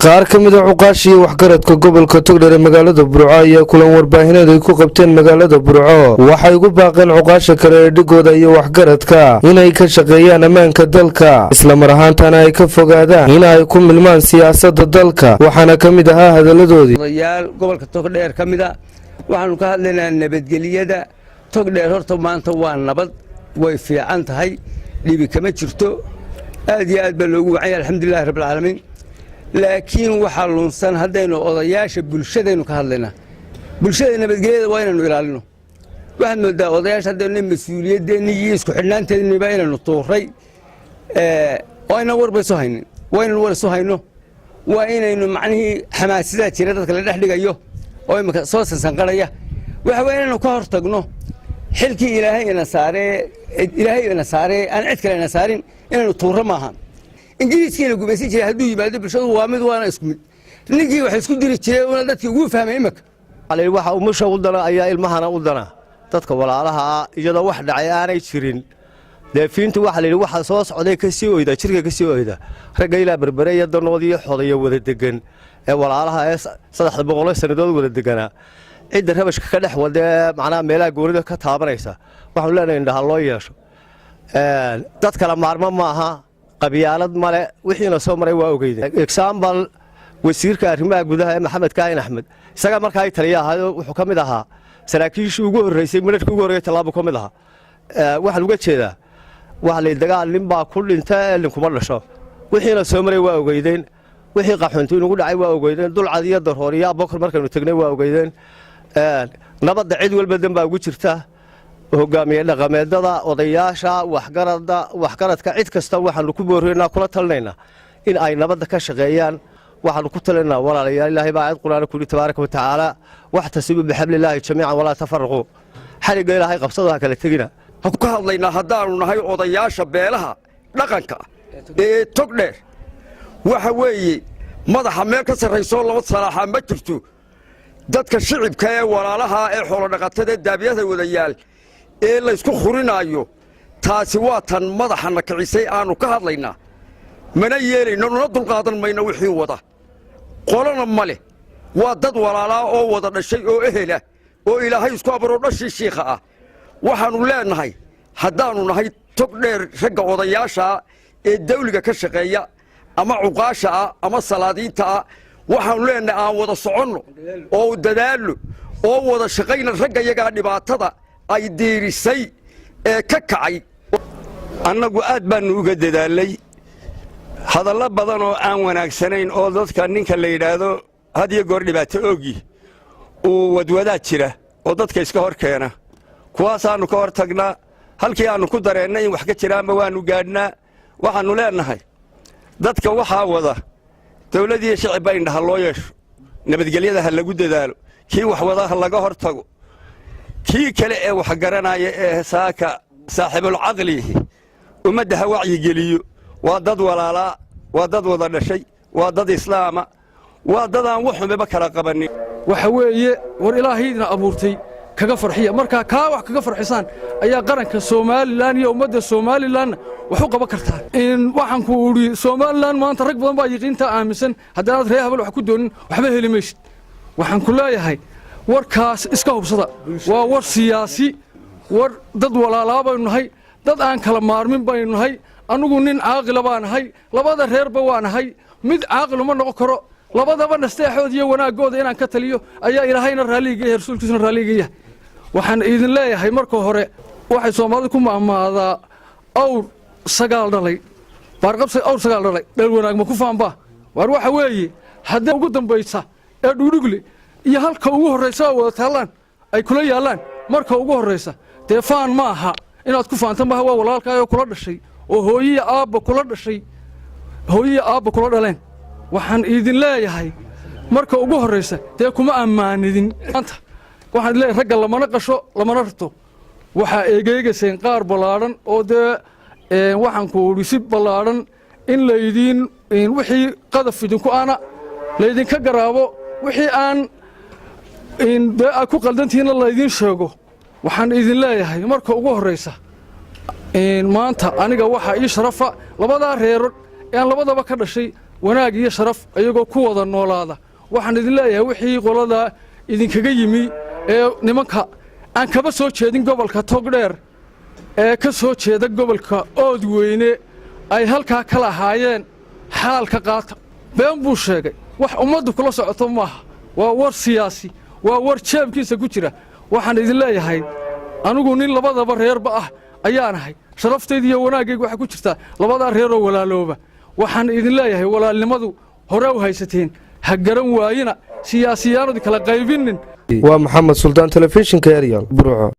Qaar ka mid a cuqaasha iyo waxgaradka gobolka Togdheer ee magaalada Burco ayaa kulan warbaahineed ay ku qabteen magaalada Burco waxay ugu baaqeen cuqaasha kale ee dhigooda iyo waxgaradka inay ka shaqeeyaan ammaanka dalka, islamar ahaantana ay ka fogaadaan in ay ku milmaan siyaasadda dalka. Waxaana ka mid ahaa hadaladoodii: Odayaal gobolka Togdheer ka mid a, waxaanu ka hadlaynaa nabadgelyada Togdheer. Horta maanta waa nabad, way fiican tahay, dhibi kama jirto, aad iyo aad baa loogu wacanya, alxamdulilahi rabbilcaalamiin. Laakiin waxaa lunsan, haddaynu odayaasha bulshadaynu ka hadlaynaa, bulshada nabadgelyada waa inaynu ilaalino. Waxaad moodaa odayaasha haddaynu mas-uuliyaddeennii iyo isku xidhnaanteedniba inaynu tuuray oo aynan warba isu haynin. Waa inaynu war isu hayno, waa inaynu macnihii xamaasidaa jira dadka la dhex dhigayo oo imika soo sansanqarhaya, waxa waa inaynu ka hor tagno. Xilkii Ilaahay ina saaree, Ilaahay ina saaree, aan cid kale ina saarin inaynu tuurro maaha. Ingiriiskiina gumaysan jiray hadduu yimaado, bulshadu waa mid, waana isku mid. Ninkii wax isku diri jiray una dadkii ugu fahmay imika. Waxa umusha u dana ayaa ilmahana u dana. Dadka walaalaha ah, iyadoo wax dhacay aanay jirin, deefiintu waxa la yidhi waxa soo socday ka sii oyda, jirka ka sii oyda. Ragga ilaa Berbere iyo danood iyo Xodaya wada degan ee walaalaha ee 300 sannadood wada deganaa, cidda rabashka ka dhex wadee, macnaha meelaha goonida ka taabanaysa, waxaanu leenahay indhaha loo yeesho. Dad kale maarmo maaha, qabyaalad male, wixiina soo maray waa ogeyde. Example, wasiirka arrimaha gudaha ee Maxamed Kaahin Axmed, isagaa markaa taliya ahayo, wuxuu ka mid ahaa saraakiishii ugu horreysay, midharkii ugu horreeyay tallaabo ka mid ahaa. Waxaan uga jeedaa, waxa la dagaal nin baa ku dhinta ee ninkuma dhasho. Wixiina soo maray waa ogeydeen, wixii qaxoonti inugu dhacay waa ogeydeen, Dulcad iyo Daroor iyo Abokor markaynu tegnay waa ogeydeen. Nabadda cid walba dan baa ugu jirta. Hogaamiye dhaqameedada, odayaasha, waxgarada, waxgaradka, cid kasta waxaanu ku boorinaynaa, kula talinaynaa in ay nabadda ka shaqeeyaan. Waxaanu ku talinaynaa, walaalayaal, Ilaahay baa aayad Qur'aana ku yidhi tabaaraka wa tacaala: واعتصموا بحبل الله جميعا ولا تفرقوا. Xarigga Ilaahay qabsado, ha kala tegina. Ka hadlaynaa haddaannu nahay odayaasha beelaha dhaqanka ee Togdheer, waxa weeye madaxa meel ka sarraysoo laba salaaxaa ma jirto. Dadka shicibka ee walaalaha ee xoolodhaqatada ee daabiyada wadayaal ee laysku khurinaayo, taasi waa tan madaxana kicisay aannu ka hadlaynaa. Mana yeelayno, nuna dulqaadan mayno. Wixii wada qolona ma leh, waa dad walaalaa oo wada dhashay oo ehela oo Ilaahay isku abaroo dhashii shiikha ah. Waxaannu leenahay, haddaannu nahay Togdheer, ragga odayaashaa ee dawliga ka shaqeeya ama cuqaasha ah ama salaadiinta ah, waxaannu leenahay aan wada soconno oo dadaallo oo wada shaqayna ragga yagaa dhibaatada ay diirisay ee ka kacay. Annagu aad baannu uga dadaalay hadallo badan oo aan wanaagsanayn oo dadka ninka la yidhaahdo had iyo goor dhibaato oogi uu wadwadaad jira oo dadka iska hor keena. Kuwaasaannu ka hor tagnaa. Halkii aannu ku dareennay in wax ka jiraanba waannu gaadhnaa. Waxaannu leennahay dadka waxaa wada, dawladiiyo shicibba indhaha loo yeesho, nabadgelyada ha lagu dadaalo, kii wax wada ha laga hor tago, kii kale ee wax garanaya ee saaka saaxiibulcaqlihi ummadda ha wacyigeliyo. Waa dad walaalaa, waa dad wada dhashay, waa dad islaama, waa dadaan waxunbaba kala qabannin. Waxa weeye, war Ilaahaydina abuurtay kaga farxiya. Markaa kaa wax kaga farxisaan ayaa qaranka Somaliland iyo ummadda Somalilandna wax u qaban kartaan. Waxaan ku idhi, Somaliland maanta rag badan baa yiqiintaa aaminsan. Haddaanaad ree habal wax ku doonin, waxba heli maysid. Waxaan ku leeyahay, warkaas iska hubsada, waa war siyaasi. War dad walaalaa baynu nahay, dad aan kala maarmin baynu nahay. Annugu nin caaqila baa nahay, labada reerba waa nahay. Mid caaqil uma noqon karo labadaba. Nasteexooda iyo wanaaggooda inaan ka taliyo ayaa Ilaahayna raalliga yahay, Rasuulkiisuna raalliga yahay. Waxaan idin leeyahay, marka hore waxay Soomaalida ku maahmaahdaa: awr sagaal dhalay baarqabsa, awr sagaal dhalay dhal wanaag ma ku faanbaa. Waar waxa weeye, haddii ugu dambaysa ee Dhugdhugle iyo halka ugu horraysa oo wada taallaan ay kula yaallaan marka ugu horraysa, dee faan ma aha, inaad ku faanta maaha. Waa walaalkaayoo kula dhashay oo hooyiya aabba kula dhashay, hooyiya aabba kula dhaleen. Waxaan idin leeyahay, marka ugu horraysa dee kuma ammaanidin. Maanta waxaan leeyahay, ragga lamana qasho, lamana rarto. Waxaa eegeegayseen qaar ballaadhan oo dee waxaan ku idhi si ballaadhan in laydiin wixii qadaf idinku ana laydinka garaabo, wixii aan dee aad ku qaldantihiinna laydiin sheego. Waxaan idin leeyahay, marka ugu horraysa, maanta aniga waxaa ii sharafa labadaa reero ee aan labadaba ka dhashay. Wanaag iyo sharaf iyagoo ku wada noolaada. Waxaan idin leeyahay, wixii qolada idinkaga yimi ee nimanka aan kaba soo jeedin gobolka Togdheer ee ka soo jeeda gobolka Oodweyne ay halkaa ka lahaayeen, xaalka qaata. Been buu sheegay, wax ummaddu kula socoto maaha. Waa war siyaasi, waa war jeebkiisa ku jira. Waxaan idin leeyahay, anigu nin labadaba reerba ah ayaanahay. Sharaftayda iyo wanaaggayga waxaa ku jirtaa labadaa reeroo walaalooba. Waxaan idin leeyahay, walaalnimadu hore u haysateen, ha garan waayina, siyaasiyaanadu kala qaybinin. Waa Maxamed Suldaan, telefishinka Eryal, Burco.